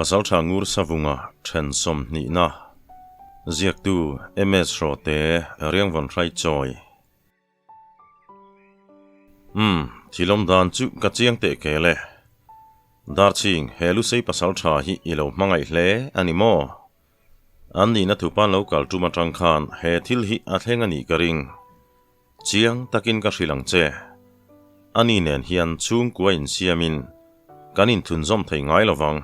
Pasaltha Ngur Savunga then sawmhnihna ziaktu MS Hrawte Riangvawn Hrai Chawi. Umm, thilawm dan chu ka chiang teh kel e. Darching, he Lusei pasaltha hi i lo hmangaih hle a ni maw? An nihna thupan lo kal tum atang khan he thil hi a thleng a nih ka ring. Chiang takin ka hrilh ang che. Ani nen hian chhungkua insiamin kan inthlunzawm thei ngai lo vang.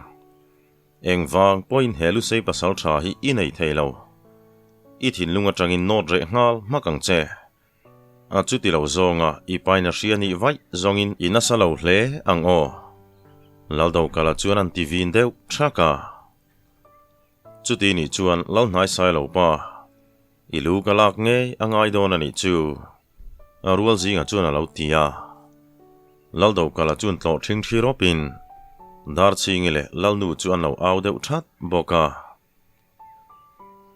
Engvang pawhin he Lusei pasal tha hi i nei thei lo. I thinlung atangin nawt reh nghal hmak ang che. A chuti lo zawnga i paina hria nih vaih zawngin i nasa lo hle ang aw. Laldokala chuan an ti vin deuh thak a. Chuti nih chuan lo hnai sai lo pa, i lu ka lak ngei a ngai dawn a nih chu, a rual zingah chuan a lo ti a. Laldokala chuan tlawh ṭhing ṭhi rawpin Darchhingi leh Lalnu chu an lo au deuh ṭhat bawk a.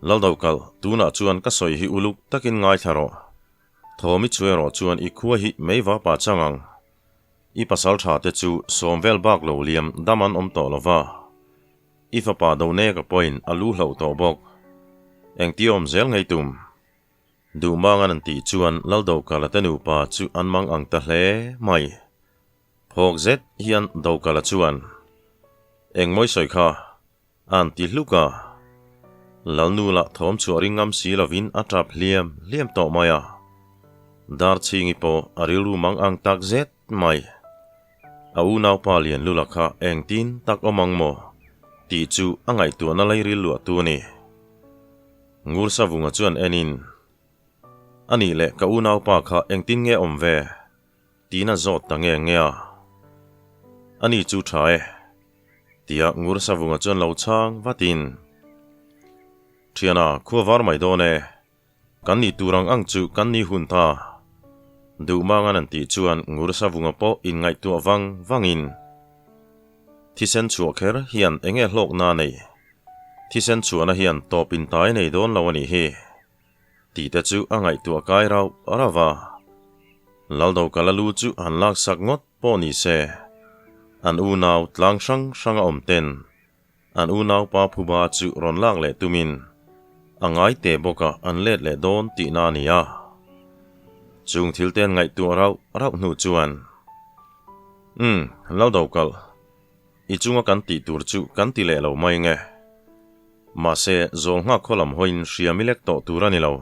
Laldokal, tunah chuan ka sawi hi uluk takin ngaithla rawh. Thawmi chu erawh chuan i khua hi meiva pa chang ang. I pasal ṭha te chu sawm vel bak lo liam dam an awm tawh lo va. I fapa Doneka pawhin a lu hlauh tawh bawk. Engti awm zel ngei tum? Duhmangan an tih chuan Laldokala te nupa chu an mang ang ta hle mai. Phawk zet hian Dokala chuan, Engmawi sawi kha? A'n ti hluk a. Lalnu lah thawm chhuah ring ngam si lovin a tap hliam hliam tawh mai a. Darchhingi pawh a rilru mang ang tak zet mai. A unaupa lian lula kha engtin tak awm ang maw? tih chu a ngaihtuahna lairil luah tu a ni. Ngur Savunga chuan enin, A nih leh ka unaupa kha engtin nge awm ve? tiin a zawt ta nge nge a. A ni chu tha e, tia Ngur Savunga chuan lo chhang vatin, Thiana, khua var mai dawn e. Kan nih tur ang ang chu kan ni hun ta. Duhmangan an tih chuan Ngur Savunga pawh inngaihtuah vang vangin thisen chhuah kher hian enge hlawkna a nei? Thisen chhuahna hian tawp intai nei dawn lo a nih hi tih te chu a ngaihtuah kai rauh rauh a. Laldokala lu chu han laksak ngawt pawh ni se, an unau tlang hrang hranga awm ten An unaupa phuba chu rawn lak leh tumin a ngai teh bawkah an let leh dawn tihna a ni a. Chung thil te an ngaihtuah rauh rauh hnu chuan, Umm, Laldo kalh, i chunga kan tih tur chu kan ti leh lo mai nge. Mahse, zawl nghak khaw lam hawiin hriam i lek tawh tur a ni lo.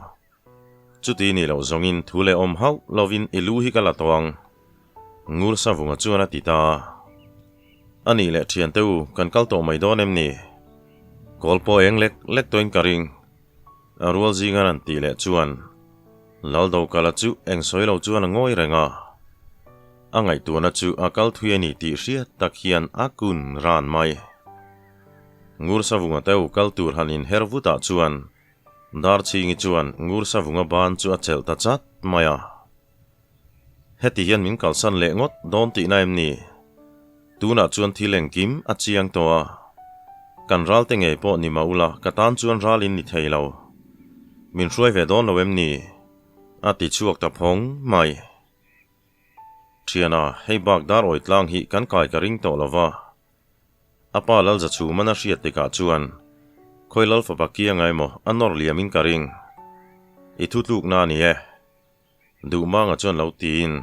Chuti ni loh zawngin thu leh awm hauh lovin i lu hi ka la tawh ang. Ngur Savunga chuan a ti ta a. A nih leh thiante u, kan kal tawh mai dawn em ni? Kawl pawh eng lek lek tawhin ka ring. A rual zinga rawn tih leh chuan Laldokala chu eng sawi lo chuan a ngawi reng a. A ngaihtuahna chu a kal thui a ni tih hriat tak hian a kun ran mai. Ngur Savunga te u kal tur han inher vutah chuan Darchhingi chuan Ngur Savunga ban chu a chelh ta chat mai a. Heti hian min kalsan leh ngawt dawn tihna em ni? Tunah chuan thil engkim a chiang tawh a. Kan ralte ngei pawh ni mah ula ka tan chuan ral in ni thei lo. Min hruai ve dawn lo em ni? A ti chhuak ta phawng mai. Thiana, hei bak dar awi tlang hi kan kai ka ring tawh lo va. A pa Lalza chhum an a hriat tikah chuan khawi Lal fapa kianga emaw a nawr liamin ka ring. I thutlukna a ni e. Duhmanga chuan lo tiin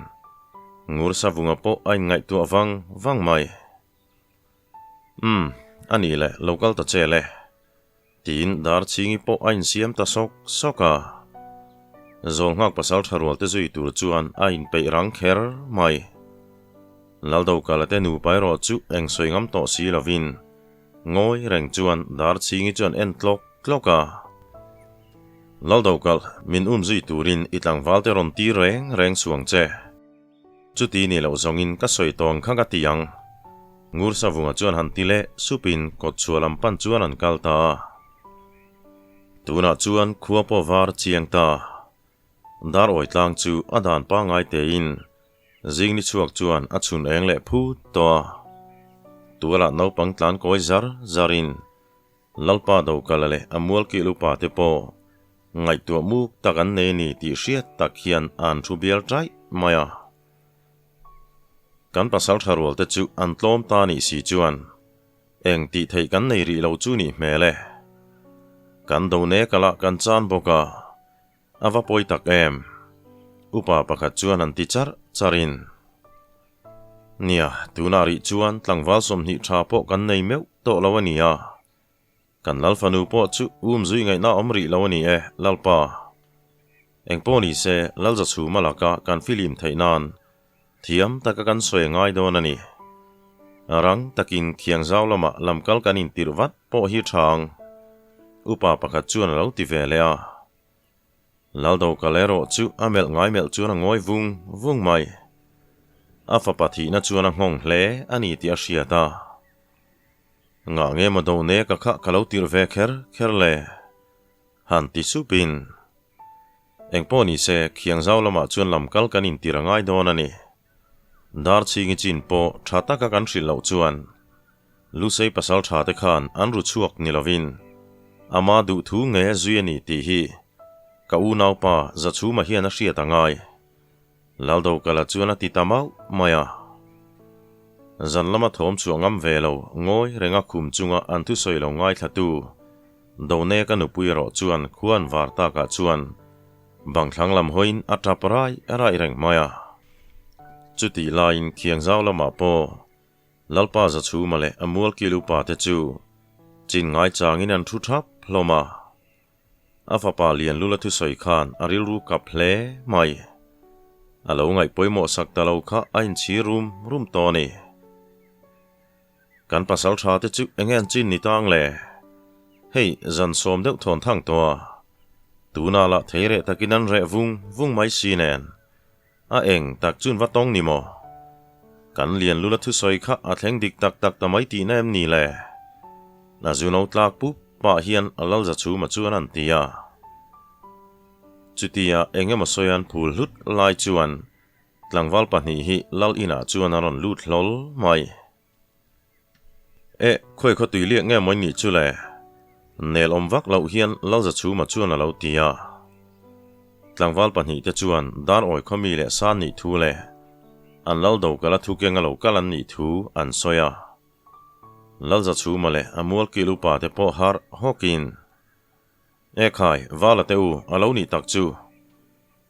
Ngur Savunga pawh a inngaihtuah vang vang mai. Umm, a nih leh lo kal ta che le. Tiin Darchhingi pawh a insiam ta sawk sawk a. Zawlnghak pasal tha rual te zui tur chuan a inpeih rang kher mai. Laldokala te nupa erawh chu eng sawi ngam tawh si lovin ngawi reng chuan Darchhingi chuan en tlawk tlawk a. Laldokal, min um zui turin i tlangval te rawn tir reng reng suang che. Chuti ni loh zawngin ka sawi tawng kha ka ti ang. Ngur Savunga chuan han ti leh supin kawtchhuah lam pan chuan an kal ta a. Tunah chuan khua pawh var chiang ta. Dar awi tlang chu a dan pangngai tein zing ni chhuak chuan a chhun eng leh phut tawh a. Tualah naupang tlan kawi zar zarin Lalpa Dokala leh a mualkil upa te pawh ngaihtuah muk tak an nei ni tih hriat tak hian an thu bial taih mai a. Kan pasal tha rual te chu an tlawm ta nih si chuan. Eng tih theih kan nei rih lo chu nih hmel e. Kan do nek a lah kan chan bawk a, a va pawi tak em? Upa pakhat chuan an ti charh charh in. Nia, tunah rih chuan tlangval 20 tha pawh kan nei meuh tawh lo a nia. Kan Lal fanu pawh chu um zui ngaihna awm rih lo a ni e, Lalpa. Engpawh ni se, Lal Zachhuma laka kan filim theih nan thiam taka kan sawi ngai dawn a ni. Rang takin Khiangzau lamah lamkal kan intirh vat pawh hi tha ang, upa pakhat chuan a lo ti ve leh a. Lal Dokal erawh chu a melh ngai melh chuan a ngawi vung vung mai. A fapa thihna chuan a nghawng hle a ni tih a hriat a. Ngah nge maw do nek a kha ka lo tirh ve kher kher le? Han ti sup in. Engpawh ni se, Khiangzau lamah chuan lam kal kan intir a ngai dawn a ni. Darchhingi chin pawh tha taka kan hrilh loh chuan Lusei pasal tha te khan an ru chhuak ni lovin ama duh thu nge zui a ni tih hi ka unaupa Zachhuma hian a hriat a ngai. Laldokala chuan a ti ta mauh mai a. Zan lama thawm chhuah ngam ve lo, ngawi renga khum chunga an thusawi lo ngaithlatu Doneka nupui erawh chuan khuan var takah chuan bang thlang lam hawiin a tap rai rai reng mai a. Chutih laiin Khiangzau lamah pawh Lalpa Zachhuma leh a mualkil upa te chu chin ngaichangin an thu thap hlawm a. A fapa Lianlula thusawi khan a rilru kap hle mai. A lo ngaih pawimawh sak ta lo kha a inchhir rum rum tawh a ni. Kan pasal tha te chu enge an chin ni tang le? Hei, zan sawm deuh thawn thang tawh a. Tunah lah thei reh takin an reh vung vung mai si nen. A eng tak chun va tawng ni maw? Kan Lianlula thusawi kha a thleng dik tak tak ta mai tihna em ni le? A zu no tlak pup pah hian a lal za chhuma chuan an ti a. Chutia eng emaw sawi an phul hlut lai chuan tlangval pahnih hi lal inah chuan a rawn lut hlawl mai. Eh, khawi khaw tui liak nge mawi nih chu le? Nel awm vak loh hian Lalzachhuma chuan a lo ti a. Tlangval pahnihte chuan dar awi khaw mi leh san nih thu leh an lal do kala thu keng a lo kal an nih thu an sawi a. Lalzachhuma leh a mualkil upa te pawh harh hawkin, E khai, Vala te u, a lo nih tak chu.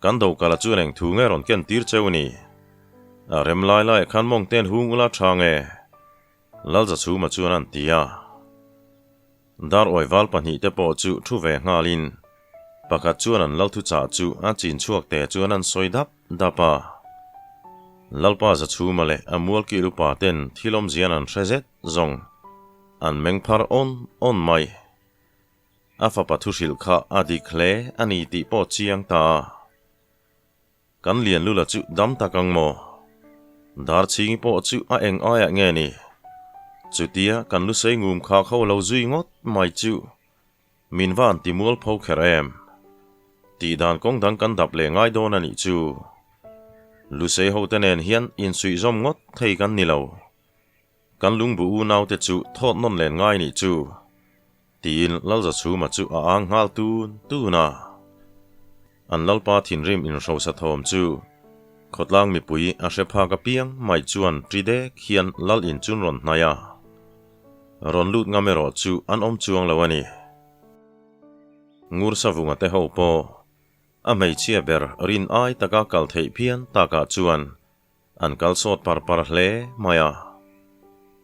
Kan dokala chuan eng thu nge rawn ken tir cheu ni? A rem lai laiah khan mawng ten hung ula tha nge? Lalzachhuma chuan an ti a. Dar awi val pahnihte pawh chu thu ve nghalin pakhat chuan an lal thuchah chu a chin chhuak te chuan an sawi dap dap a. Lalpa Zachhuma leh a mualkil upa ten thil awmzian an hre zet zawng an meng phar awn awn mai. A fapa thuhrilh kha a dik hle a ni tih pawh chiang ta. Kan Lianlula chu dam tak ang maw? Darchhingi pawh chu a eng aiah nge ni? Chutia kan lusei ngum kha kho lo zui ngawt mai chu min van ti mual pho kher em? Tih dan kawng dang kan dap leh ngai dawn a nih chu. Lusei hote nen hian insuihzawm ngawt thei kan ni lo. Kan lungbu unaute chu thawt nawn len ngai nih chu, tiin Lalzachhuma chu a ang nghal tun tun a. An Lalpa thinrim inhrosa thawm chu khawtlang mipui a hre phak apiang mai chuan ṭi dek hian Lal in chun rawn hnaih a. Rawn lut ngam erawh chu an awm chuang lo a ni. Ngursavunga te ho pawh a hmeichhia ber rin ai taka kal theih phian takah chuan An kal sawt par par hle mai a.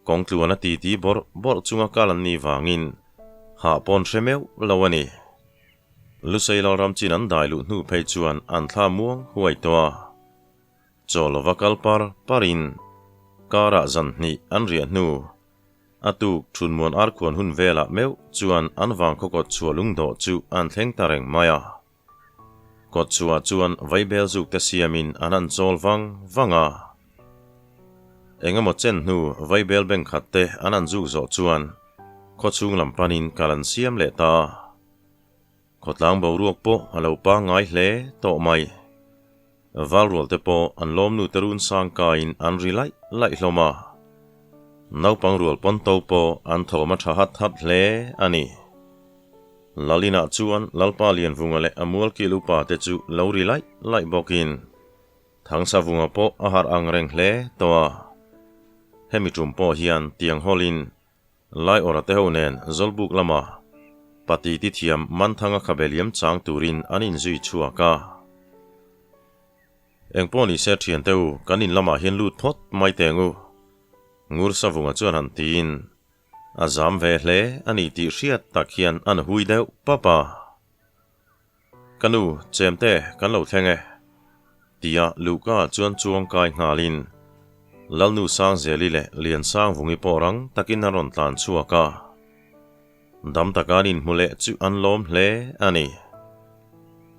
Kawng tluan a titi bawrh bawrh chunga kal an nih vangin hah pawn hre meuh lo a ni. Lusei Lalram chin an dai luh hnu phei chuan an thla muang huai tawh a. Chaw lova kal par parin karah zan hnih an riah hnu a tuk Thunmuan Arkhuan hun velah meuh chuan an vangkhaw kawt chhuah lungdawh chu an thleng ta reng mai a. Kawtchhuah chuan vaibel zuk te siamin an han chawl vang vang a. Engemaw chen hnu vaibel beng khat te an han zuk zawh chuan khawchhung lam panin kal an siam leh ta a. Khawtlang boruak pawh a lo pangngai hle tawh mai. Valrual te pawh an lawmnu te run sang kaiin an ri laih laih hlawm a. Naupang rual pawn to pawh an thawm a tha hat hat hle a ni. Lalinah chuan Lalpa Lianvunga leh a mualkil upa te chu lo ri laih laih bawkin Thangsavunga pawh a harh ang reng hle tawh a. Hemi tum pawh hian tiang hawlin. Laiawrha te ho nen Zawlbuk lama pati ti thiam Manthanga khabe liam chang turin an inzui chhuak a. Engpawh ni se thiante u, kan in lamah hian lut phawt mai teng u, Ngur Savunga chuan han tiin a zam ve hle a ni tih hriat tak hian an hui deuh pap a. Ka nu, chemte kan lo thleng e, tia Luhka chuan chuang kai nghalin Lalnu Sangzeli leh Liansangvungi pawh rang takin an rawn tlan chhuak a. Dam taka an inhmu leh chu an lawm hle a ni.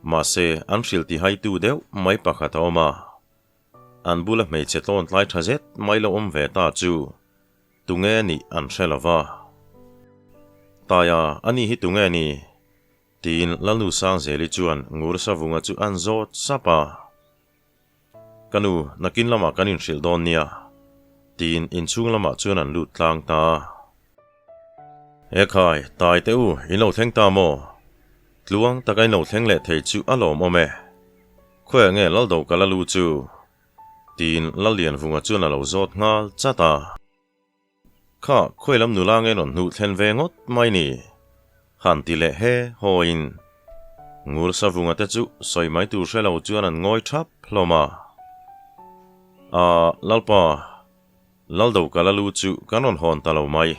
Mahse, an hrilh tihaitu deuh mai pakhat a awm a. An bula hmeichhe tlawn tlai tha zet mai lo awm ve ta chu tunge nih an hre lo va. Taia, ani hi tunge ni? Tiin Lalnu Sangzeli chuan Ngur Savunga chu an zawt sap a. Ka nu, nakin lamah kan inhrilh dawn nia, tiin inchhung lamah chuan an lut tlang ta. Ekhai, tai teh u, in lo thleng ta maw? Tluang taka in lo thleng leh thei chu a lawmawm e. Khawiah nge Laldo ka la lu chu? Tiin Lallianvunga chuan a lo zawt nghal chat a. Kha, khawi lam nula nge rawn hnuh thlen ve ngawt mai ni? Han ti leh he hawiin Ngur Savunga te chu sawi mai tur hre lo chuan an ngawi thap hlawm a. Aah, Lalpa, Laldo ka la lu chu kan rawn hawn ta lo mai.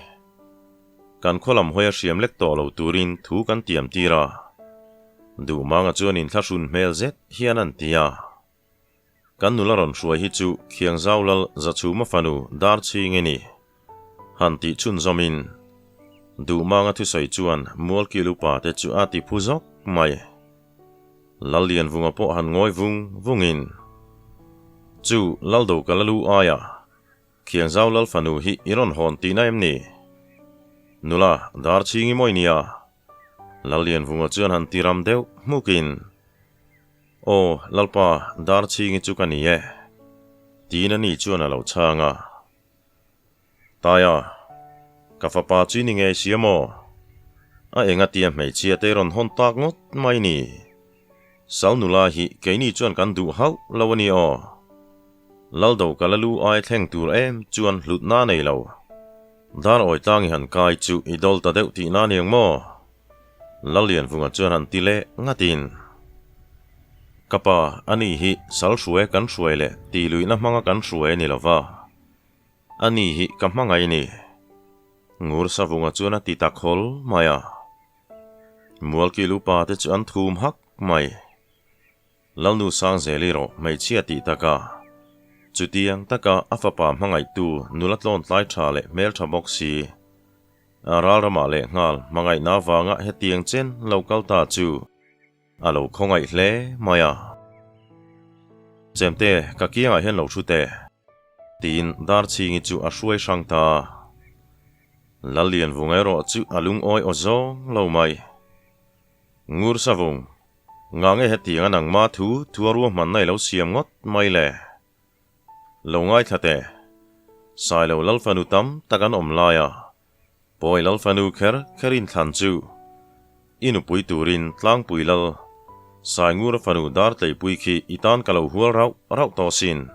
Kan khaw lam hawi a hriam lek tawh lo turin thu kan tiam tir a. Duhmanga chuan inthlahrun hmel zet hian an ti a. Kan nula rawn hruai hi chu Khiangzau Lal Zachhuma fanu Darchhing i ni. Han tih chhunzawmin Duhmanga thusawi chuan Mualkil upa te chu a ti phu zawk mai. Lal Lianvunga pawh han ngawi vung vungin Chu Laldo ka la lu aia Khiangzau Lal fanu hi i rawn hawn tihna em ni? Nula Darchhing i mawi nia. Lal Lianvunga chuan han ti ram deuh hmukin. Aw, Lalpa, Darchhingi chu ka ni e, tiin ani chuan a lo chhang a. Taia, ka fapa chu i ni ngei sia maw? A enga tia hmeichhia te rawn hawn tak ngawt mai ni. Sal nula hi keini chuan kan duh hauh lo a ni aw. Laldo ka la lu ai thleng tur em chuan hlutna a nei lo. Dar awi tlang i han kai chu i dawl ta deuh tihna a ni ang maw? Lallianvunga chuan han ti leh ngatin, Ka pa, ani hi sal hruai kan hruai leh tih luihna hmanga kan hruai a ni lo va, ani hi ka hmangaih ni. Ngur Savunga chuan a ti ta khawl mai a. Mualkil upa te chu an thum hak mai. Lalnu Sangzeli rawh hmeichhia tih taka chutiang taka a fapa hmangaihtu nula tlawn tlai tha leh hmeltha bawk si. A ral ramah leh nghal hmangaihna avanga hetiang chen lo kal ta chu a lo khawngaih hle mai a. Chemte, ka kiangah hian lo thu teh, tiin Darchhingi chu a hruai hrang ta. Lallianvunga erawh chu a lungawi aw zawng lo mai. Ngur Savung, ngah nge hetianga nangma thu thu a ruahmanna i lo siam ngawt mai le? Lo ngaithla teh. Sailo Lalfanu tam tak an awm lai a, Pawi Lalfanu kher kher in thlan chu i nupui turin Tlangpui Lal Saingura fanu Dartleipui khi i tan ka lo hual rauh rauh tawh sin.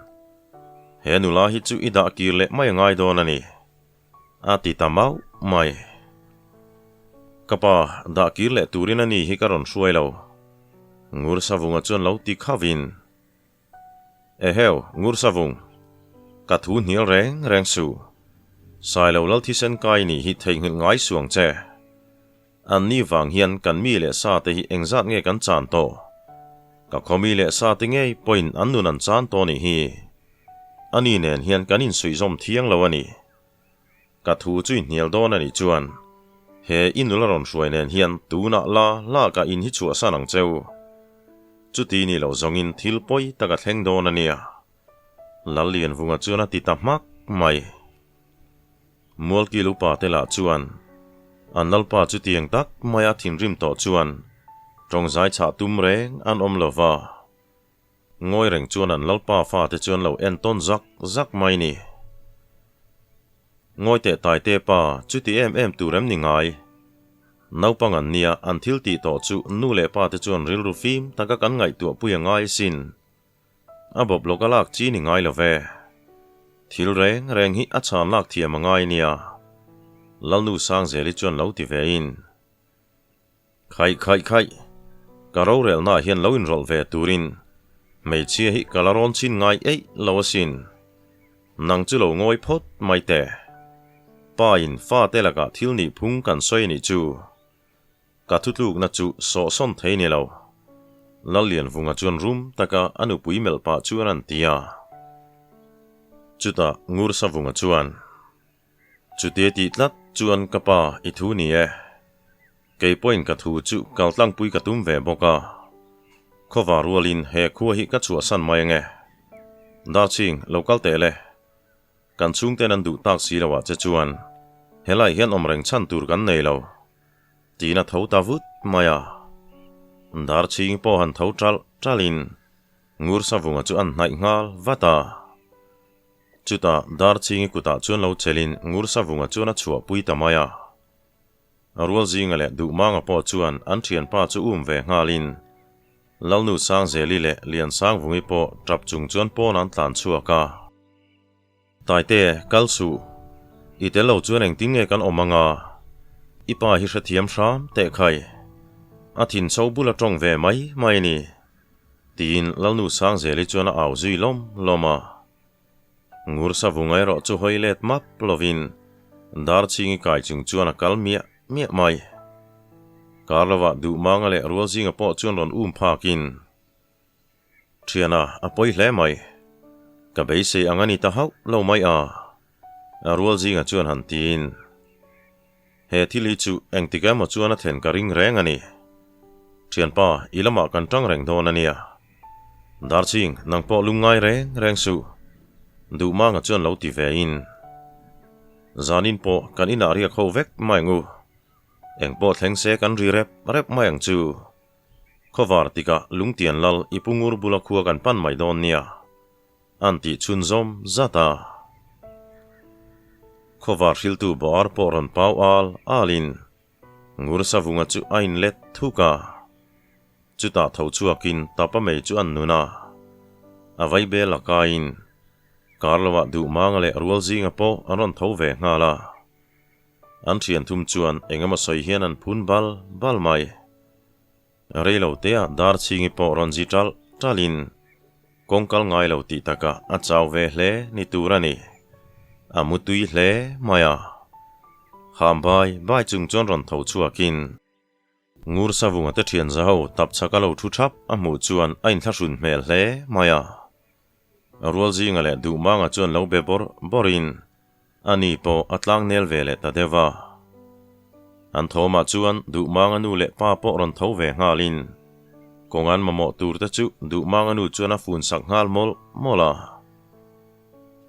He nula hi chu i dah kir leh mai a ngai dawn a ni. A ti ta mauh mai. Ka pa, dah kir leh turin a ni hi ka rawn hruai lo. Ngur Savunga chuan lo ti khavin. Eheu, Ngursavung, ka thu hnial reng reng suh. Sailo lal thisen kai nih hi theihnghilh ngai suang che. An ni vang hian kan mi leh sa te hi engzat nge kan chan tawh? Ka khaw mi leh sa te ngei pawhin an nun an chan tawh nih hi. Ani nen hian kan insuihzawm thiang lo a ni. Ka thu chu i hnial dawn a nih chuan he i nula rawn hruai nen hian tunah la la ka in hi chhuahsan ang cheu. Chuti ni lo zawngin thil pawi tak a thleng dawn a nia. Lallianvunga chuan a ti ta hmak mai. Mualkil upa te lah chuan an lalpa chutiang tak maia thinrim tawh chuan tawngzai chhah tum reng an awm lo va. Ngawi reng chuan an lalpa fate chu an lo en tawn zak zak mai ni. Ngawi teh Taite pa, chuti em em tur em ni ngai? Naupang an nia, an thil tih tawh chu nu leh pa te chuan rilru fim taka kan ngaihtuah pui a ngai sin. A bawp lawk a lak chi ni ngai lo ve. Thil reng reng hi a chhan lak thiam a ngai nia. Lalnu Sangzeli chuan lo ti ve in, Khaih khaih khaih, ka rorelnaah hian lo inrawlh ve turin hmeichhia hi ka la rawn chhin ngai eih lo asin. Nang chu lo ngawi phawt mai teh. Pa in fate lakah thil nih phung kan sawi anih chu. Ka thutlukna chu sawhsawn thei ni lo. Lallianvunga chuan rum taka a nupui melh pah chuan an ti a. Chutah Ngursavunga chuan. Chutia tih tlat chuan ka pa i thu ni e. Kei pawhin ka thu chu kaltlangpui ka tum ve bawk a. Khawva rualin he khua hi ka chhuahsan mai ange. Darching, lo kal teh le. Kan chhungten an duh tak si loah che chuan helai hian awm reng chhan tur kan nei lo. Tiin a tho ta vut mai a. Darching pawh han tho ṭalh ṭalhin Ngursavunga chu an hnaih nghal vat a. Chutah Darchingi kutah chuan lo chelin Ngursavunga chuan a chhuahpui ta mai a. Rualzinga leh Duhmanga pawh chuan an thianpa chu um ve nghalin Lalnu Sangzeli leh Liansangvungi pawh tap chung chuan pawn an tlan chhuak a. Taite, kal suh. I tel lo chuan engtin nge kan awm anga? I pa hi hrethiam hram teh khai. A thin chho bula tawng ve mai mai a ni. Tiin Lalnu Sangzeli chuan a au zui lawm lawm a. Ngur savunga erawh chu hawi let map lovin Darchingi kai chung chuan a kal miah miah mai. Kar lovah Duhmanga leh Rualzinga pawh chuan rawn um phakin, Thiana, a pawi hle mai. Ka beisei ang a ni ta hauh lo mai a, Rualzinga chuan han tiin. He thil hi chu engtik emaw chuan a thlen ka ring reng a ni. Thianpa, i lamah kan tang reng dawn a nia. Darching, nang pawh lungngai reng reng suh. Duhmanga chuan lo ti ve in. Zanin pawh kan inah riak ho vek mai ang u. Eng pawh thleng se kan ri rep rep mai ang chu. Khawvar tikah Lungtian lal i pu ngur bula khua kan pan mai dawn nia. An tih chhunzawm zat a. Khawvar hriltu bawr pawh rawn pau al alin Ngursavunga chu a inlet thuk a. Chutah tho chhuakin tapa mei chu an nun a. A vaibel a kaiin kar lovah Duhmanga leh Rualzinga pawh an rawn tho ve nghal a. An thian thum chuan eng emaw sawi hian an phun bal bal mai. Rei lo tea Darchhingi pawh rawn zi ṭalh ṭalhin kawng kal ngai lo tih takah a chau ve hle ni tur a ni. A mu tui hle mai a. Ham bai bai chung chuan rawn tho chhuakin Ngur Savunga te ṭhian za ho tapchhak a lo ṭhu ṭhap a hmuh chuan a inthlahrun hmel hle mai a. Rualzinga leh Duhmanga chuan lo be bawrh bawrhin Ani pawh a tlang nel ve leh ta deuh a. An thawmah chuan Duhmanga nu leh pa pawh rawn tho ve nghalin kawng an mamawh tur te chu Duhmanga nu chuan a fun sak nghal mawlh mawlh a.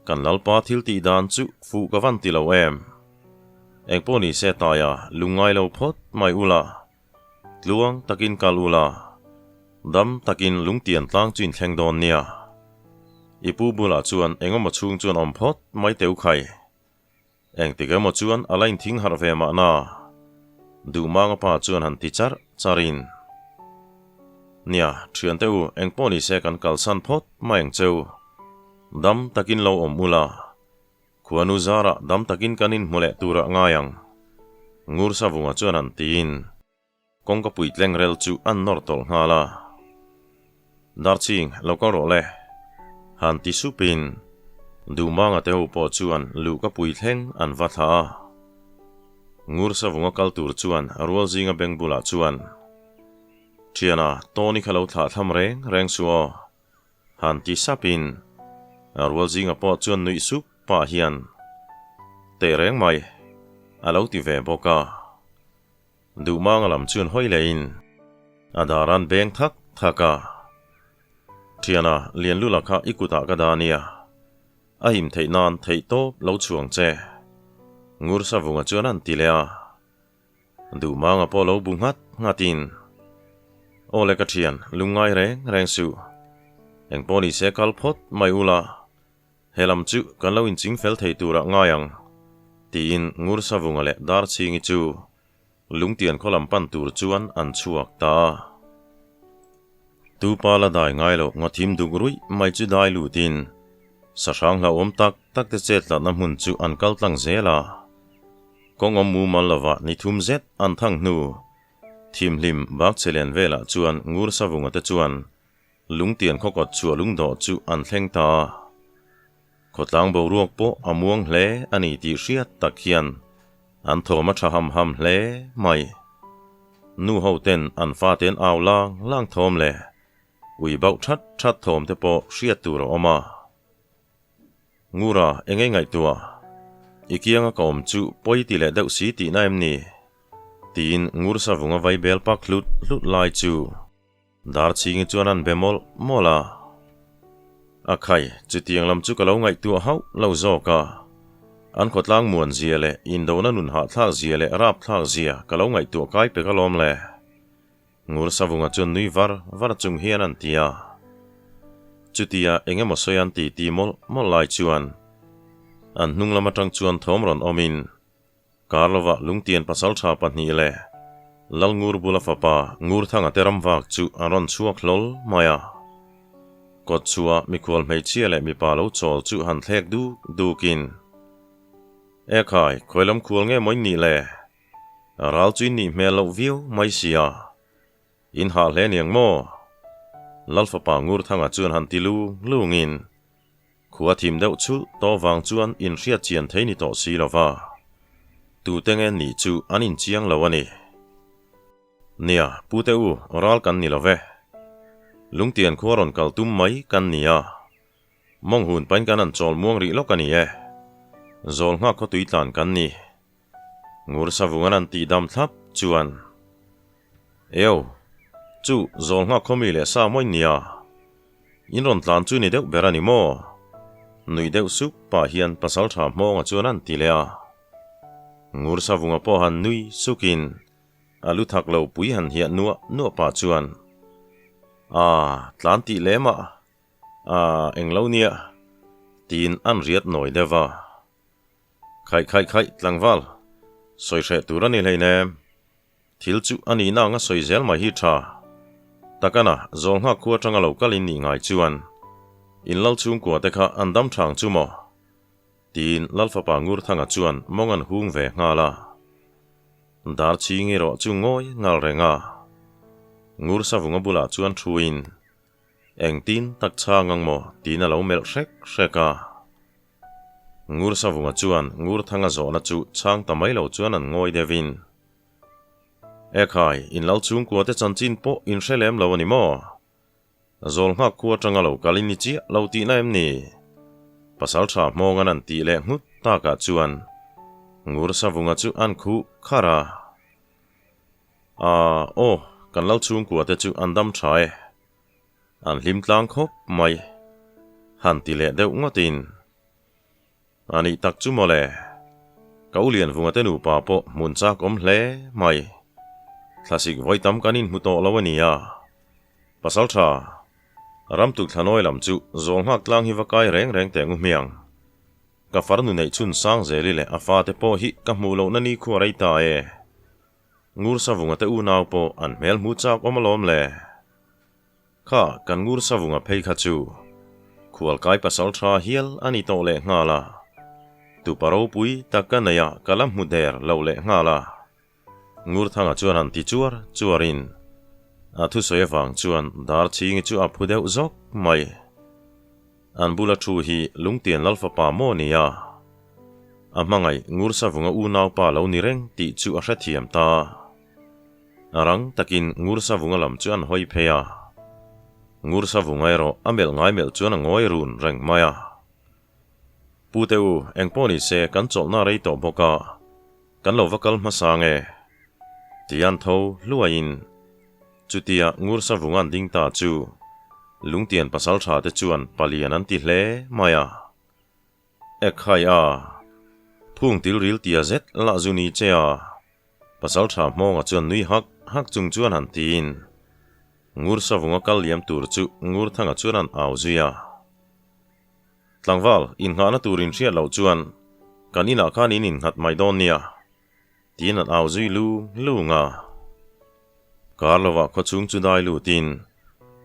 Kan Lalpa thil tih dan chu fuh ka van ti lo em. Engpawh ni se taia lungngai lo phawt mai ula, tluang takin kal ula, dam takin lungtian tlang chu inthleng dawn nia. I pu bulah chuan engemaw chhung chuan awm phawt mai teu khai. Engtik emaw chuan a la inthing harh ve mahna. Duhmanga pa chuan han ti charh charhin, Nia, thiante u, engpawh ni se kan kalsan phawt mai ang cheu. Dam takin lo awm ula. Khuanu zarah dam takin kan inhmu leh turah ngai ang. Ngursavunga chuan han tiin. Kawngka puitleng rel chu an nawr tawlh nghal a. Darching, lo kal rawh le. Han ti supin Duhmanga te ho pawh chuan luhka puithleng an va thlah a. Ngursavunga kal tur chuan Rualzinga beng bulah chuan, Thiana, Tawni kha lo thlah thlam reng reng suh aw. Han ti sapin Rualzinga pawh chuan nuih sup pah hian, Teh reng mai, a lo ti ve bawk a. Duhmanga lam chuan hawi lehin a dar an beng thak thak a. Thiana, Lianlula kha i kutah ka dah nia. A him theih nan theih tawp lo chhuang che. Ngursavunga chuan an ti leh a. Duhmanga pawh lo bu nghat nghatin, Aw le ka thian, lungngai reng reng suh. Engpawh ni se kal phawt mai ula. He lam chu kan lo inching fel thei turah ngai ang, tiin Ngursavunga leh Darchhingi chu Lungtian khaw lam pan tur chuan an chhuak ta a. Tupa la dai ngai loh ngaw thim duk ruih mai chu dai lutin sahrang hlauhawm tak tak te chet tlatna hmun chu an kal tlang zel a. Kawng awm mumal lovah ni thum zet an thang hnu. Thimhlim bakchhe len velah chuan Ngur Savunga te chuan Lungtian khawkawt chhuah lungdawh chu an thleng ta a. Khawtlang boruak pawh a muang hle a ni tih hriat tak hian an thawm a tha ham ham hle mai. Nu ho ten an fate an au lang lang thawm leh ui bauh that that thawm te pawh hriat tur a awm a. Ngura, eng ei ngaihtuah? I kianga ka awm chu pawi ti leh deuh si tihna em ni? Tiin Ngur Savunga vaibel pak hlut hlut lai chu Darchhingi chuan an be mawlh mawlh a. A khai, chutiang lam chu ka lo ngaihtuah hauh lo zawk a. An khawtlang muan zia leh indona nun hahthlak zia leh rapthlak zia ka lo ngaihtuah kai pek alawm le. Ngur Savunga chuan nui var var chung hian an ti a. Chutia eng emaw sawi an ti ti mawlh mawlh lai chuan an hnung lam atang chuan thawm rawn awmin Karlova lungtian pasaltha pahnih leh Lalngur bula fapa Ngurthanga te ramvak chu an rawn chhuak hlawl mai a. Kawtchhuah mikhual hmeichhia leh mipa lo chawl chu han thlek duk dukin, Ekhai, khawi lam khual nge maw in nih le? Ral chu in nih hmel loh viau mai sia. In hah hle niang maw? Lal fapa Ngurthanga chuan han ti lung lungin, Khua thim deuh chulh tawh vang chuan inhriat chian thei ni tawh si lova, tute nge nih chu an inchiang lo a ni. Nia, Pute u, ral kan ni lo ve. Lungtian khua rawn kal tum mai kan ni a. Mawng hun pain kan han chawl muang rih lawk a ni e. Zawl nghak khaw tui tlan kan ni. Ngur savung an han tih dam thlap chuan, Eo, chu zawl nghak khaw mi leh sa mawi nia. In rawn tlan chu ni deuh ber a ni maw? Nui deuh sup pah hian pasaltha hmawnga chuan an ti leh a. Ngur savunga pawh han nui sukin a lu thak lo pui han hiah nuah nuah pah chuan, Aa, tlan tih lem ah, aa, englo nia, tiin an riat nawi deuh a. Khaih khaih khaih tlangval, sawi hreh tur a ni hleinem. Thil chu a nihna anga sawi zel mai hi tha. Takana, zawl nghak khu atanga lo kal in nih ngai chuan in lal chhungkua te kha an dam thang chu maw? Tiin Lalfapa Ngurthanga chuan mawng an hung ve nghal a. Darchhingi erawh chu ngawi ngal reng a. Ngursavunga bulah chuan thuin Engtin tak chhang ang maw? tiin a lo melh hrek hrek a. Ngursavunga chuan Ngurthanga zawhna chu chhang ta mai lo chuan an ngawi deuhin, Ekhai, in lal chhungkua te chanchin pawh in hre lem lo a ni maw? Zawl nghak khu atanga lo kal in ni chiah lo tihna em ni? Pasaltha hmawngan an tih leh nghut takah chuan Ngursavunga chu an khuh kharh a. Aaa, aw, kan lal chhungkua te chu an dam tha e. An hlim tlang khawp mai. Han ti leh deuh ngawtin. A nih tak chu mawle. Ka u Lianvunga te nupa pawh hmun chak awm hle mai. Thlasik vawi tam kan inhmu tawh lo a nia. Pasaltha, Ramtuk Thlanawi lam chu zawl nghak tlang hi va kai reng reng teh ngu hmiang. Ka farnu neih chhun Sangzeli leh a fate pawh hi ka hmuh lohna ni khua rei ta e. Ngur Savunga te unau pawh an hmel hmu chak awm alawm le. Kha kan Ngur Savunga phei kha chu khualkai pasal tha hial a ni tawh leh nghal a. Tupa ropui tak ka nei a ka la hmu der lo leh nghal a. Ngurthanga chuan han ti chuar chuarin a thusawi avang chuan Darchhingi chu a phu deuh zawk mai. An bula thu hi Lungtian Lalfapa maw ni a? A hmangaih Ngursavunga unaupa lo ni reng tih chu a hrethiam ta. A rang takin Ngursavunga lam chu an hawi phei a. Ngursavunga erawh a melh ngai melh chuan a ngawi run reng mai a. Pute u, engpawh ni se kan chawlhna rei tawh bawk a, kan lo va kal hmasa nge? Ti an tho hluaiin chutia Ngursavunga an ding ta chu Lungtian pasaltha te chuan palian an ti hle mai a. Ekhai a, phung til ril tia zet lah zu ni che a, pasaltha hmawnga chuan nui hak hak chung chuan han tiin Ngursavunga kal liam tur chu Ngurthanga chuan an au zui a. Tlangval, innghahna tur inhriat loh chuan kan inah khan in innghat mai dawn nia, tiin an au zui lung lung a. Kar lovah khawchhung chu dai lutin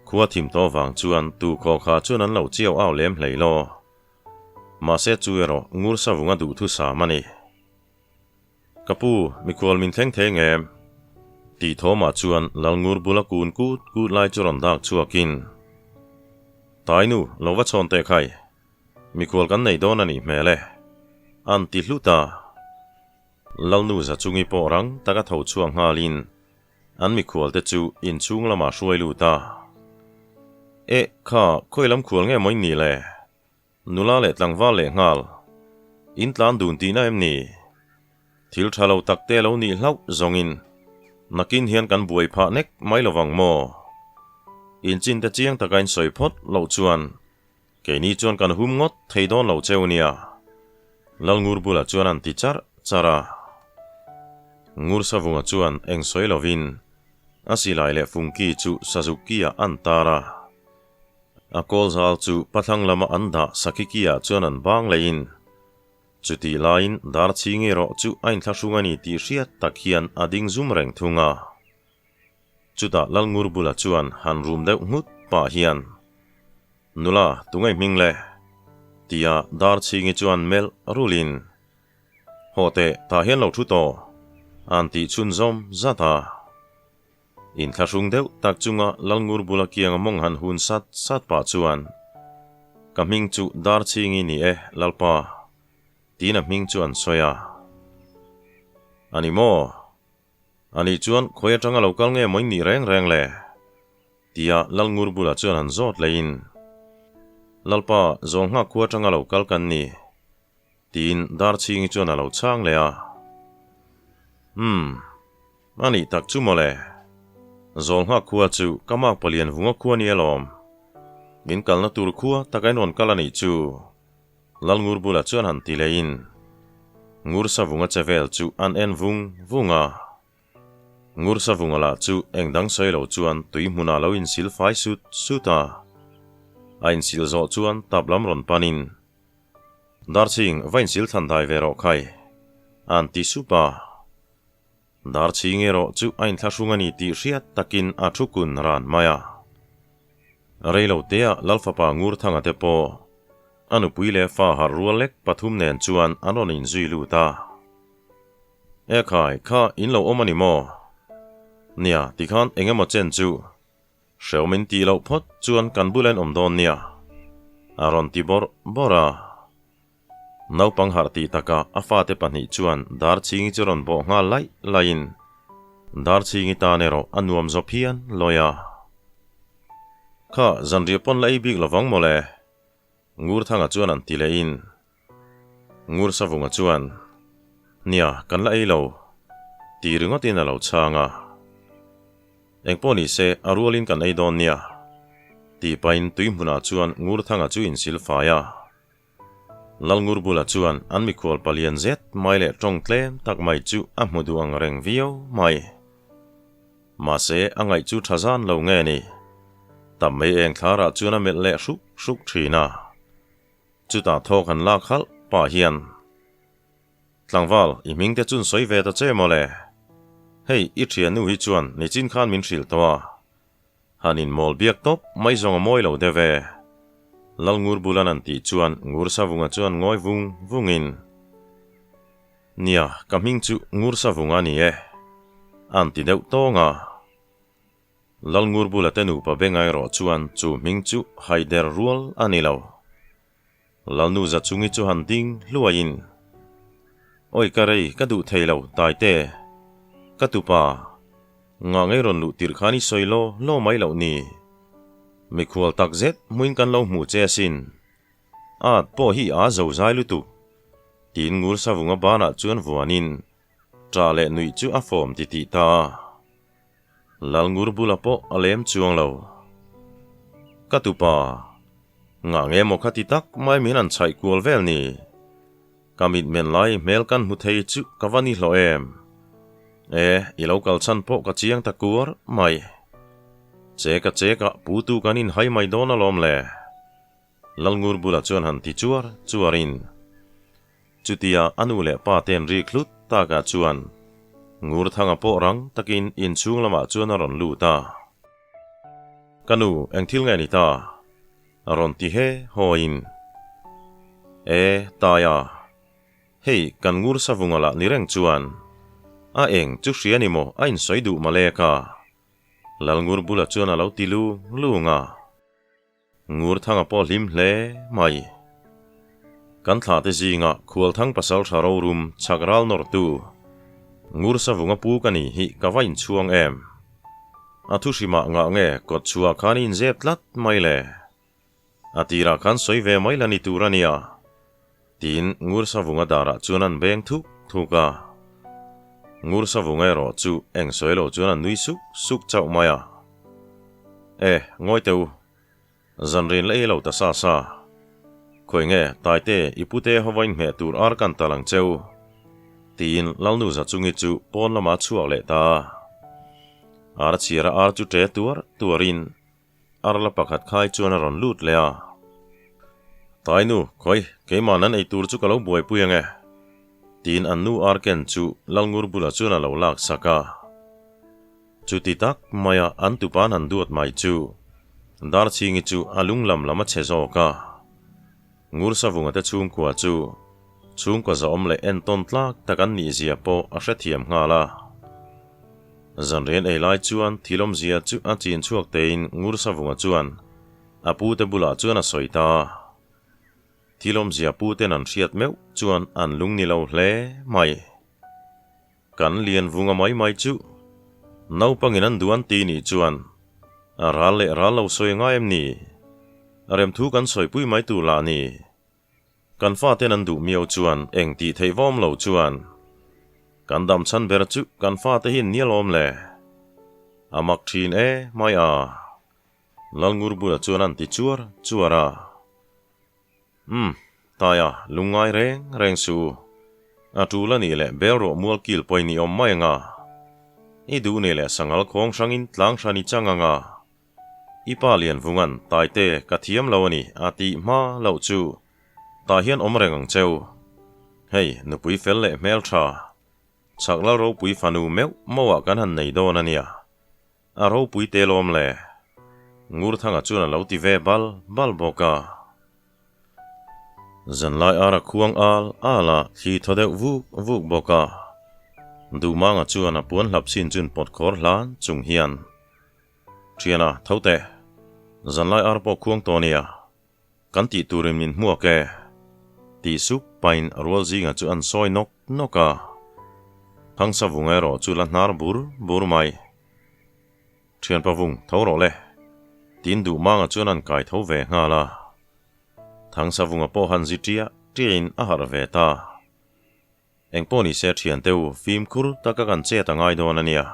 khua thim tawh vang chuan tu khaw kha chuan an lo chiau au lem hlei law. Mahse chu erawh Ngursavunga duhthusam a ni. Ka pu, mikhual min thleng thei ngem? Tih thawmah chuan Lalngur bula kun kut kut lai chu rawn dak chhuakin, Tainu, lo va chhawn teh khai. Mikhual kan nei dawn a nih hmel e. An ti hlut a. Lalnu za chungi pawh rang taka tho chhuak nghalin an mikhual te chu inchhung lamah hruai lut a. Eh, kha, khawi lam khual nge maw in nih le? Nula leh tlangval leh nghal. In tlan dun tihna em ni? Thil tha lo tak te lo nih hlauh zawngin nakin hian kan buai phah nek mai lovang maw? Inchin te chiang taka in sawi phawt loh chuan keini chuan kan hum ngawt thei dawn lo cheu nia. Lalngur bulah chuan an ti charh charh a. Ngur Savunga chuan eng sawi lovin a silai leh fungki chu Sazuk ki-ah an tar a. A kawl zal chu pathlang lama an dah Sakhi ki-ah chuan an bang leiin chutih laiin Darchhing erawh chu a inthlahrung a ni tih hriat tak hian a ding zum reng thung a. Chutah Lalngur bula chuan han rum deuh nghut pah hian, Nula, tunge hming le? tia Darchhingi chuan melh rulin, Haw teh, tah hian lo thu tawh, a'n tih chhunzawm zat a. Inthlahrung deuh tak chunga Lalngur bula kianga mawng han hun sat sat pah chuan, Ka hming chu Darchhingi ni e, Lalpa, tiin a hming chu an sawi a. A ni maw? A nih chuan khawi atanga lo kal nge maw in nih reng reng le? tia Lalngur bulah chuan han zawt lehin, Lalpa, Zawlnghak khua atanga lo kal kan ni, tiin Darchhingi chuan a lo chhang leh a. Umm. A nih tak chu mawle. Zawlnghak khua chu ka mak palian vunga khua ni alawm. Min kalna tur khua taka in rawn kal a nih chu. Lalngur bulah chuan han ti lehin Ngur Savunga che vel chu an en vung vung a. Ngur Savunga lah chu eng dang sawi lo chuan tui hmunah lo insil fai sut sut a. A insil zawh chuan tap lam rawn panin Darchhing va insil thlan dai ve rawh khai a'n ti sup a. Darchhing erawh chu a inthlahrung a ni tih hriat takin a thu kun ran mai a. Reilo teah Lalfapa Ngurthanga te pawh a nupui leh fa harh rual lek pathum nen chuan an rawn inzui lut a. E khai, kha in lo awm a ni maw? Nia, tikhan eng emaw chen chu Hreu min tih loh phawt chuan kan bula in awm dawn nia, a rawn ti bawrh bawrh a. Naupang harh tih takah a fate pahnih chuan Darchhingi chu rawn bawh nghal laih laihin Darchhingi tan erawh a nuam zawp hian lawi a. Kha, zanriah pawn la ei bik lovang mawle, Ngurthanga chuan an ti lehin Ngursavunga chuan, Nia, kan la ei lo, ti ringawtin a lo chhang a. Engpawh ni se, a rualin kan ei dawn nia, tih pahin tui hmunah chuan Ngurthanga chu insil fai a. Lalngurbula chuan an mikhual palian zet mai leh tawng tlem tak mai chu a hmu duh ang reng viau mai. Mahse, a ngaih chu tha zan lo nge ni? Tam mai eng thlarah chuan a melh leh hruk hruk thin a. Chutah thawk han lak halh pah hian, Tlangval, i hming te chun sawi ve ta che maw le? Hei, i thiannu hi chuan nichin khan min hrilh tawh a. Han inmawl biak tawp mai zawng a mawi lo deuh e. Lalngur bulan an tih chuan Ngursavunga chuan ngawi vung vungin, Nia, ka hming chu Ngursavunga a ni e, an ti deuh tawng a. Lalngur bula te nupa benga erawh chuan chu hming chu haider rual a ni lo. Lalnu za chungi chu han ding hluaiin, Awi ka rei, ka duh thei lo, Taite. Ka tupa, ngah ngei rawn luh tirh khan i sawi law law mai loh ni. Mikhual tak zet hmuin kan lo hmuh che asin. At pawh hi a zo zai lutuk, tiin Ngur Savunga banah chuan vuanin ṭah leh nuih chu a fawm titih ta a. Lalngur bula pawh a lem chuang lo. Ka tupa, ngah nge maw khati tak mai min han chhaih kual vel ni? Ka mitmen lai hmel kan hmu thei chu ka va ni hlawh em? E, i lo kal chhan pawh ka chiang ta kuar mai. Cheka cheka putu kan inhai mai dawn alawm le. Lalngur bulah chuan han ti chuar chuarin chutia a nu leh pa ten rik hlut takah chuan Ngurthanga pawh rang takin inchhung lamah chuan a rawn lut a. Ka nu, eng thil nge ni ta? a rawn ti he hawiin. E, Taia, hei kan Ngur Savunga lah ni reng chuan. A eng chu hria ni maw a insawi duh male ka? Lalngur bulah chuan a lo ti lung lung a. Ngurthanga pawh hlim hle mai. Kan thlah te zingah Khualthang pasaltha rorum chhak ral nawrtu Ngursavunga pu ka ni hi ka va inchhuang em. A thuhrimah ngah nge kawt chhuah khan i inzep tlat mai le. A tirah khan sawi ve mai la ni tur a nia. Tiin Ngursavunga darah chuan an beng thuk thuk a. Ngursavunga erawh chu eng sawi lo chuan a nui suk suk chauh mai a. E, ngawi teh u. Zanrin la ei lo ta sa sa. Khawi nge, Taite, i pute ho va inhmeh tur ar kan tal ang cheu. Tiin Lalnu Zachungi chu pawn lamah a chhuak leh ta a. Ar chhiara ar chu ṭe tuar tuarin Ar la pakhat khai chuan a rawn lut leh a. Tainu, khawi, keimah nan ei tur chu ka lo buaipui ang e. Tiin an nu ar ken chu Lalngur bulah chuan a lo lak sak a. Chuti tak maia an tupa'n han duat mai chu Darchhingi chu a lung lam lam a chhe zawk a. Ngursavunga te chhungkua chu chhungkaw zahawm leh entawn tlak tak an nih zia pawh a hrethiam nghal a. Zanrian ei lai chuan thil awmzia chu a chin chhuak tein Ngursavunga chuan a pute bulah chuan a sawi ta. Thil awmzia puten an hriat meuh chuan an lung ni lo hle mai. Kan lian vunga mai mai chu naupangin an duh an ti nih chuan a ral leh ral lo sawi ngai em ni? Remthu kan sawipui mai tur lah ni. Kan faten an duh miau chuan eng tih theih vawm lo chuan kan dam chhan ber chu kan fate hi an ni alawm le. A mak thin e mai a. Lalngur bulah chuan an ti chuar chuar a. Umm, Taia, lungngai reng reng suh u. A tul a nih leh bel rawh mual kil pawhin i awm mai anga. I duh nih leh sangal khawng hrangin tlang hran i chang anga. I pa Lianvunga'n Taite ka thiam lo a ni a tih hma loh chu tah hian awm reng ang cheu. Hei, nupui fel leh hmel tha, chhak lal ropui fanu meuh mauh ah kan han nei dawn a nia. A ropui te lawm le. Ngurthanga chuan a lo ti ve bal bal bawk a. Zanlai ar a khuang al al a, thli thaw deuh vuk vuk bawk a. Duhmanga chuan a puan hlap chin chun pawt khawr hlan chung hian, Thiana, tho teh. Zanlai ar pawh khuang tawh nia. Kan tih turin min hmuak e. Tih sup pain rual zinga chu an sawi nawk nawk a. Thangsavunga erawh chu la hnar bur bur mai. Thianpa vung tho rawh le. Tiin Duhmanga chuan an kai tho ve nghal a. Thangsavunga pawh han zi ṭiah ṭiahin a harh ve ta. Engpawh ni se thiante u, fimkhur taka kan chet a ngai dawn a nia.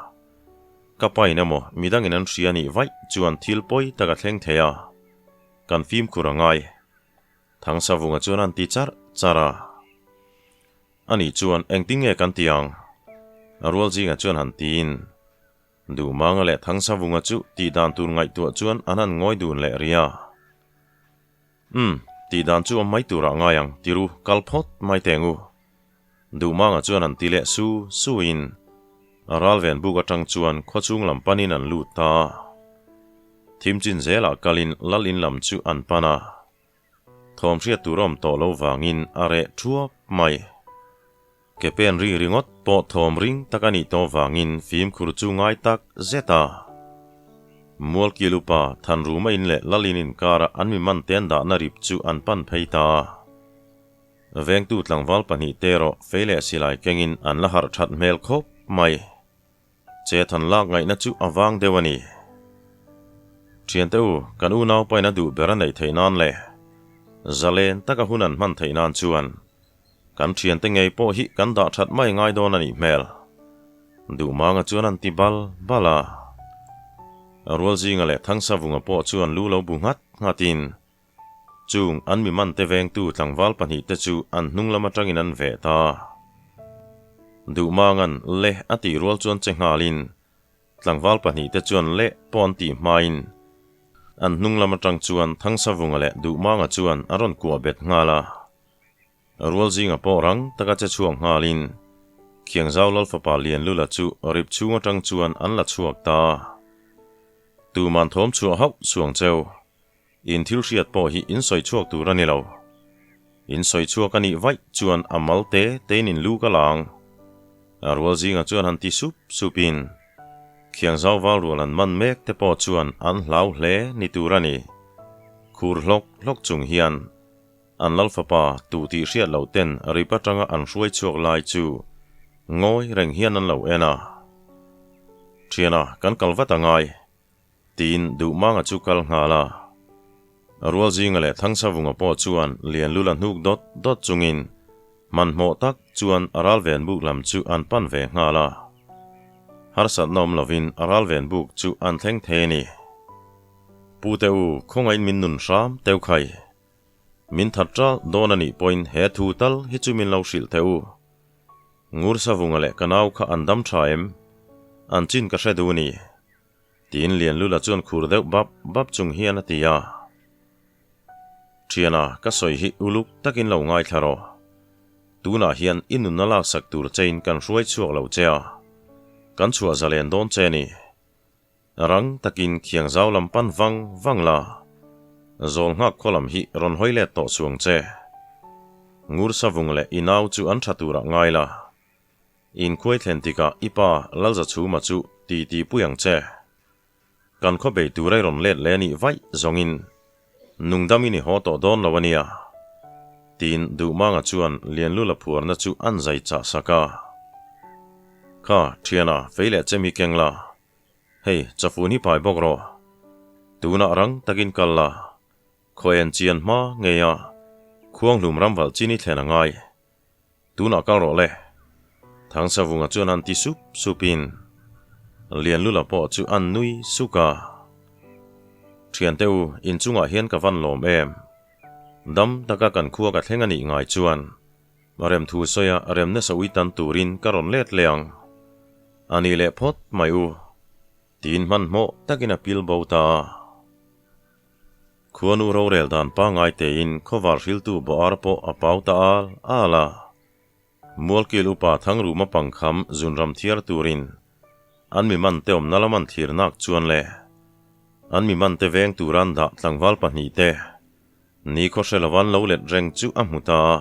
Ka pain emaw midangin an hria nih vaih chuan thil pawi tak a thleng thei a, kan fimkhur a ngai. Thangsavunga chuan an ti charh charh a. Ani chuan engtin nge kan ti ang? A rual zingah chuan han tiin. Duhmanga leh Thangsavunga chu tih dan tur ngaihtuah chuan an han ngawi dun leh rih a. Umm, tih dan chu awm mai turah ngai ang, ti ru, kal phawt mai teng u. Duhmanga chuan an ti leh su suin a ralven buk atang chuan khawchhung lam panin an lut ta a. Thim chin zelah kalin lal in lam chu an pan a. Thawm hriat tur awm tawh lo vangin a reh thuap mai. Ke pen ri ringawt pawh thawm ring tak a nih tawh vangin fimkhur chu ngai tak zet a. Mualkil upa Thanruma in leh Lalin inkara an mi man te an dahna rip chu an pan phei ta a. Vengtu tlangval pahnihte erawh fei leh silai kengin an la harh that hmel khawp mai. Che than lak ngaihna chu a vang deuh a ni. Thiante u, kan unau pain a duh ber a neih theih nan leh zalen taka hun an hman theih nan chuan kan thiante ngei pawh hi kan dah that mai ngai dawn a nih hmel. Duhmanga chuan an ti bal bal a. Rualzinga leh Thangsavunga pawh chuan lu lo bu nghat nghatin Chung an mi mante vengtu tlangval pahnihte chu an hnung lam atangin an veh ta. Duhmanga'n le a tih rual chuan che nghalin tlangval pahnihte chuan le pawh an tih hmain an hnung lam atang chuan Thangsavunga leh Duhmanga chuan a rawn kuah bet nghal a. Rual zinga pawh rang taka che chhuak nghalin Khiangzau Lal fapa Lianlula chu rip chhung atang chuan an la chhuak ta. Tuman thawm chhuah hauh suang cheu. In thil hriat pawh hi in sawi chhuak tur a ni lo. In sawi chhuak a nih vaih chuan a mal te tein in lu ka la ang. A rual zingah chuan han ti sup supin Khiangzau val rual an man mek te pawh chuan an hlau hle ni tur a ni. Khur hlawk hlawk chung hian an lal fapa tu tih hriat loh ten rip atanga an hruai chhuak lai chu ngawi reng hian an lo en a. Thiana kan kal vat a ngai. Tiin Duhmanga chu kal nghal a. Rualzinga leh Thangsavunga pawh chuan Lianlula hnuk dawt dawt chungin hmanhmawh tak chuan a ralven buk lam chu an pan ve nghal a. Harsatna awm lovin a ralven buk chu an thleng thei a ni. Pu te u, khawngaih min nun hram teu khai. Min that ṭal dawn a nih pawhin he thu tal hi chu min lo hrilh teh u. Ngursavunga leh ka nau kha an dam ṭha em? An chin ka hre duh a ni. Tiin Lianlula chuan khur deuh bap bap chung hian a ti a. Thiana, ka sawi hi uluk takin lo ngaithla rawh. Tunah hian i nunna laksak tur chein kan hruai chhuak lo che a, kan chhuah zalen dawn che ni. Rang takin khiang zau lam pan vang vang la, zawl nghak khaw lam hi rawn hawi let tawh chuang che. Ngur savung leh i nau chu an tha turah ngai la. Inkhuai thlen tikah i pa Lalzachhuma chu ti ti pui ang che. Kan khaw bei tur ei rawn let leh nih vaih zawngin nungdamin i haw tawh dawn lo a nia. Tiin Duhmanga chuan Lianlula phuarna chu an zai chah sak a. Kha, thiana, fei leh chem hi keng la. Hei, chafun hi pai bawk rawh. Tunah rang takin kal la. Khaw en chian hma ngei a, khuanghlum ramvalh chin i thlen a ngai. Tunah kal rawh le. Thangsavunga chuan an ti sup supin Lianlula pawh chu an nui suk a. Thiante u, inchungah hian ka van lawm em? Dam taka kan khua ka thleng a nih ngai chuan remthu sawia rem nasa ui tan turin ka rawn let leh ang. A ni leh phawt mai u, tiin hmanhmawh takin a pil bo ta a. Khuanu rorel dan pangngai tein khawvar hriltu bawhar pawh a pau ta al al a. Mualkil upa Thangruma pangkham zunram thiar turin an mi mante awmna lam an thlir nak chuan le an mi mante veng tura an dah tlangval pahnihte nikhaw hre lova an lo let reng chu a hmu ta a.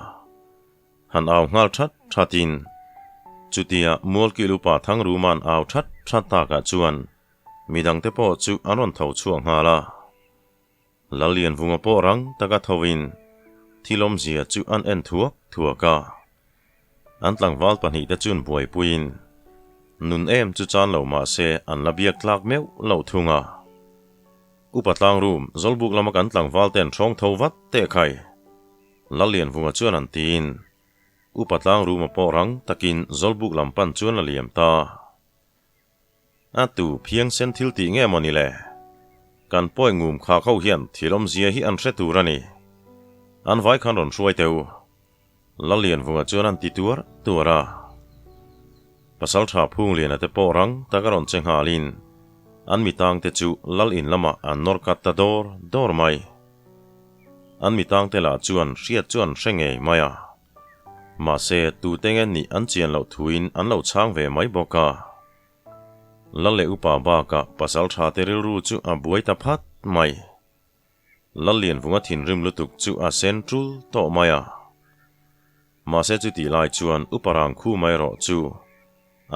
Han au nghal that thatin chutia Mualkil upa Thangruma an au that that takah chuan Midangte pawh chu an rawn tho chhuak nghal a. Lallianvunga pawh rang taka thoin thil awmzia chu an en thuak thuak a. An tlangval pahnihte chuan buaipuiin nun em chu chan lo mah se an la biak tlak meuh lo thung a. Upa Tlangrum, Zawlbuk lama kan tlangval te an hrawng tho vat teh khai. Lallianvunga chuan an tiin Upa Tlangruma pawh rang takin Zawlbuk lam pan chuan a liam ta. A tu phiang sen thil tih nge maw ni le? Kan pawi ngum khak ho hian thil awmzia hi an hre tur a ni. An vai khan rawn hruai teh u. Lallianvunga chuan an ti tuar tuar a. Pasaltha Phungliana te pawh rang tak a rawn che nghalin an mitangte chu Lal in lamah an nawr kat ta dawr dawr mai. An mitangte lah chuan hriat chu an hre ngei mai a. Mahse, tute nge nih an chian loh thuin an lo chhang ve mai bawk a. Lal leh upa bakah pasal tha te rilru chu a buai ta phat mai. Lallianvunga thinrim lutuk chu a sen tul tawh mai a. Mahse chutih lai chuan upa rang khu mai erawh chu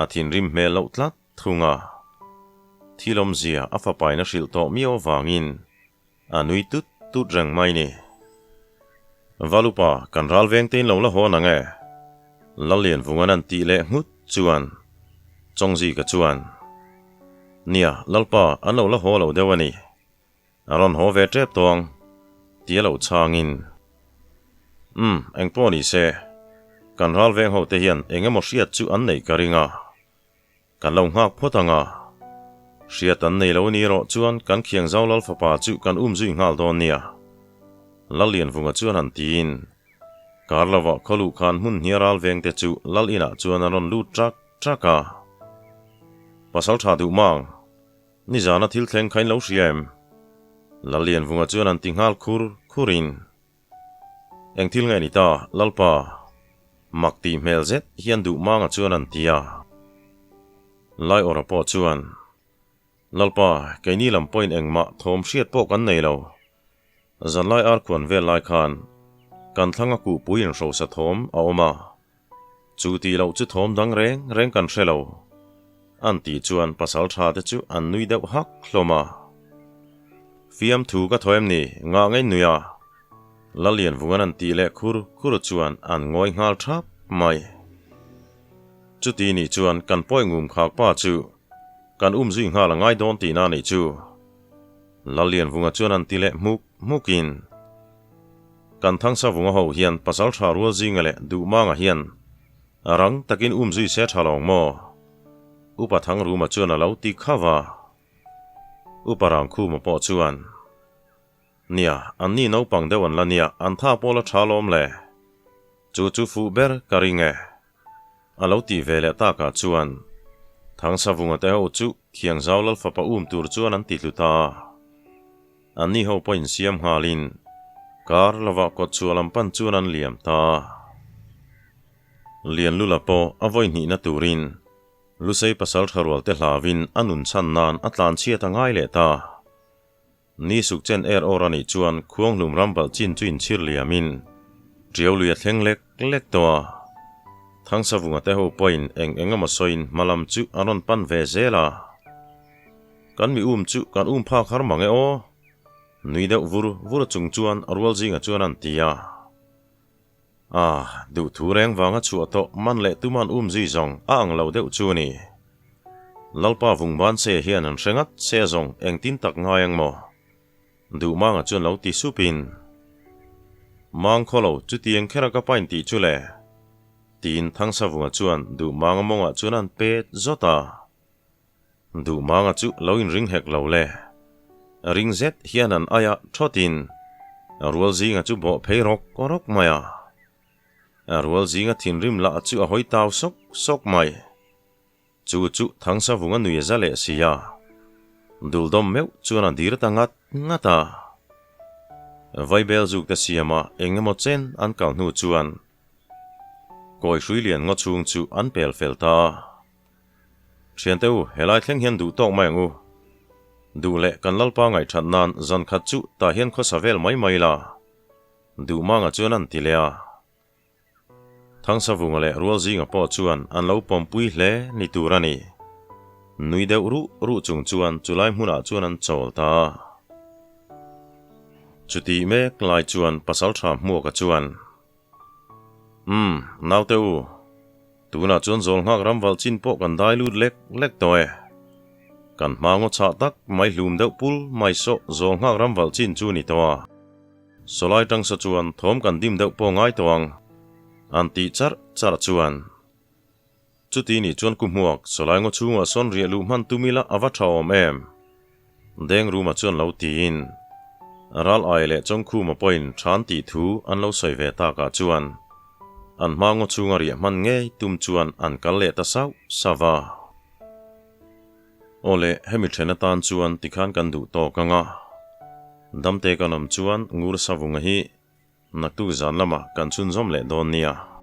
a thinrim hmel loh tlat thung a. Thil awmzia a fapain a hrilh tawh miau avangin A nui tut tut reng mai ni. Valupa, kan ral veng tein lo la haw nang e. Lallianvungan an tih leh nghut chuan Chawngzika chuan, Nia, Lalpa, an lo la haw lo deuh a ni. A rawn haw ve tep tawh ang, tia lo chhangin. Umm, engpawh ni se, kan ral veng ho te hian eng emaw hriat chu an neih ka ring a. Kan lo nghak phawt ang a. Hriat an nei lo ni erawh chuan kan khiang zau lal fapa chu kan um zui nghal dawn nia. Lallianvunga chuan han tiin, Kar lovah khaw luh khan hmun hnia ral vengte chu lal inah chuan an rawn lut ṭak ṭak a. Pasal ṭha duh mang, nizana thil thleng kha in lo hria em? Lallianvunga chuan han ti nghal khur khurin. Eng thil nge ni ta, Lalpa? Mak tih hmel zet hian duh manga chuan an ti a. Laiawra pawh chuan, Lalpa, keini lam pawhin engmah thawm hriat pawh kan nei lo. Zanlai arkhuan vel lai khan kan thlanga kuhpui inhrosa thawm a awm a. Chu tih loh chu thawm dang reng reng kan hre lo. An tih chuan pasaltha te chu an nui deuh hak hlawm a. Fiamthu ka thaw em ni? Ngah ngei nui a. Lalianvungan an tih leh khur khur chuan an ngawi nghal thap mai. Chuti nih chuan kan pawi ngum khak pa chu kan um zui nghal a ngai dawn tihna nih chu. Lalianvunga chuan an ti leh hmuk hmukin kan Thangsavunga ho hian pasaltha rual zinga leh Duhmanga hian A rang takin um zui se tha lawng maw? Upa Thangruma chuan a lo ti khauh a. Upa Rangkhuma pawh chuan, Nia, anni naupang deuh an la nia, an tha pawh la tha lawm le. Chu chu fuh ber ka ring e. A lo ti ve leh takah chuan Thangsavunga te ho chu Khiangzau Lalfapa um tur chuan an ti tlu ta a. Anni ho pawh insiam nghalin kar lovah kawtchhuah lam pan chuan an liam ta. Lianlula pawh a vawi hnihna turin Lusei pasal tha rual te hlauin a nun chhan nan a tlan chhiat a ngai leh ta. Ni suk chen er awr a nih chuan Khuanghlum ram balh chin chu inchhir liamin Tiau lui a thleng lek lek tawh a. Thangsavunga te ho pawhin eng eng emaw sawiin hma lam chu an rawn pan ve zel a. Kan mi um chu kan um phak har mang e aw. Nui deuh vur vur chung chuan rual zinga chuan an ti a. Ah, duhthu reng vanga chhuah tawh man leh tuman um zui zawng a ang lo deuh chu ni. Lalpa vungban che hian an hre ngat che zawng engtin tak ngai ang maw? Duhmanga chuan lo ti supin, Mang khaw lo, chutiang khera ka pain tih chu le? Tiin Thangsavunga chuan Duhmanga mawngah chuan an pet zawt a. Duhmanga chu lo inring hek lo le. Ring zet hian an aia thawtin a rual zinga chu bawh phei rawk rawk mai a. A rual zinga thinrim lah chu a hawi tau sawk sawk mai. Chu chu Thangsavunga nui a za leh si a. Duldawm meuh chuan a dir ta ngat ngat a. Vaibel zuk te siama eng emaw chen an kal hnu chuan kawi hrui lian ngaw chhung chu an pel fel ta a. Thiante u, helai thleng hian duh tawk mai ang u. Duh leh kan Lalpa ngaihthat nan zan khat chu tah hian khawsa vel mai mai la. Duhmanga chuan an ti leh a. Thangsavunga leh Rualzinga pawh chuan an lo pawmpui hle ni tur a ni. Nui deuh ruh ruh chung chuan chulai hmunah chuan an chawl ta a. Chutih mek lai chuan Pasaltha Hmuaka chuan. Umm, naute u, tunah chuan zawl nghak ram valh chin pawh kan dai lut lek lek tawh e. Kan hma ngaw chhah tak mai hlum deuh pul mai sawh zawl nghak ram valh chin chu ni tawh a. Sawlai tangsa chuan thawm kan dim deuh pawh ngai tawh ang, an tih charh charh chuan. Chuti nih chuan ku hmuak, sawlai ngaw chhungah sawn riah luh hman tum ila a va tha awm em? Deng Ruma chuan lo tiin, Ral ai leh Chawngkhuma pawhin than tih thu an lo sawi ve takah chuan an hma ngaw chhunga riah hman ngei tum chuan an kal leh ta sauh sauh va. Aw le, hemi then atan chuan tikhan kan duh tawk ang a, damte kan awm chuan Ngur Savunga hi Naktuk zan lamah kan chhunzawm leh dawn nia.